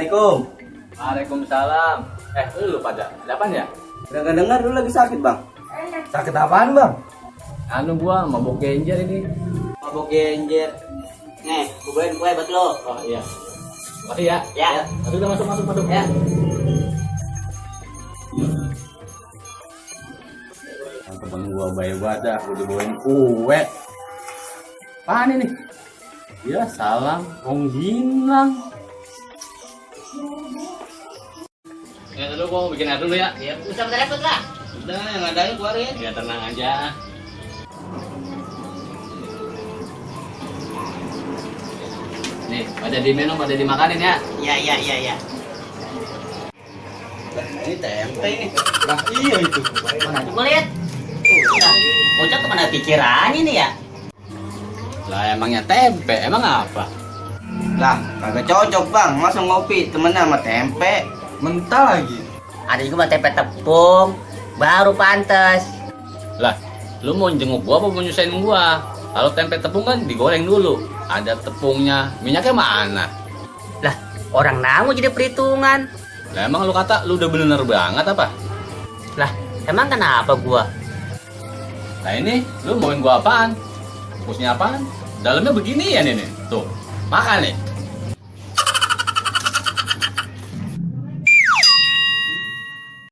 Assalamualaikum. Waalaikumsalam. Lu pada ada apaan ya? Dengar lu lagi sakit, Bang. Sakit apaan, Bang? Anu gua mabuk genjer ini. Mabok genjer. Nih, gua bawain kue buat lo. Oh iya. Makasih ya. Ya. Masuk udah masuk. Ya. Temen gua bayi badah, gua dibawain kue. Apaan ini? Ya salam, Wong Jinang. Ya dulu gua bikin air dulu ya. Ya, usah repot lah. Udah yang ada keluarin. Ya tenang aja. Nih, pada diminum, pada dimakanin ya. Ya. Ini tempe ini. Nah, iya itu. Mana coba lihat. Tuh, bocah kemana pikirannya nih ya? Lah emangnya tempe, emang apa? Lah, kagak cocok bang, masa ngopi temennya sama tempe. Mentah lagi. Ada juga mah tempe tepung, baru pantas. Lah, lu mau jenguk gua apa mau nyusahin gua? Kalau tempe tepung kan digoreng dulu. Ada tepungnya, minyaknya mana? Lah, orang namu jadi perhitungan. Lah emang lu kata lu udah bener banget apa? Lah, emang kenapa gua? Nah ini, lu mauin gua apaan? Bungkusnya apaan? Dalamnya begini ya nih. Tuh, makan nih.